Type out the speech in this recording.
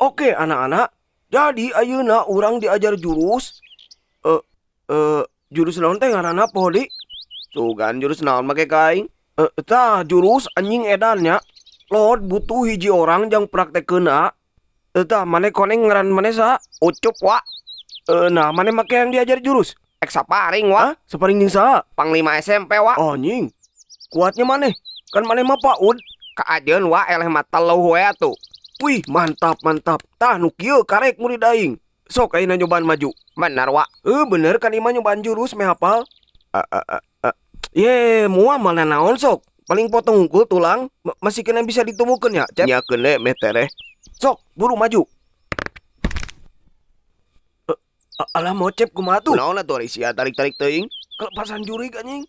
Oke, anak-anak. Jadi ayeuna urang diajar jurus. Eh eh jurus naon teh ngaranna, Podi? Sugan jurus naon make ka aing? Eh, tah, jurus anjing edan nya. Lord butuh hiji orang jang praktekkeunna. Eh, tah, maneh koneng, ngaran maneh saha? Ucup, Wa. Eh, nah, maneh make yang diajar jurus? Ek saparing, Wa. Hah? Saparing jeung saha? Panglima SMP, Wa. Oh, anjing. Kuatnya maneh. Kan maneh mah PAUD. Kajeun, Wa, eleh mah teluh we atuh. Wih, mantap, mantap. Tah, nu kieu karek murid aing. Sok ayeuna nyobaan maju. Bener, Wa? Eh, bener kan, imah nyobaan jurus meh hafal. A, a, a, a. Ye, moal mana naon sok. Paling potong hungkul tulang, masih kena bisa ditumbuhkeun ya, Cep. Nya keun meh tereh. Sok, buru maju. Eh, alah, mau Cep, kumaha tuh? Kunaon atuh ari sia tarik-tarik teuing? Kelepasan jurig, anjing.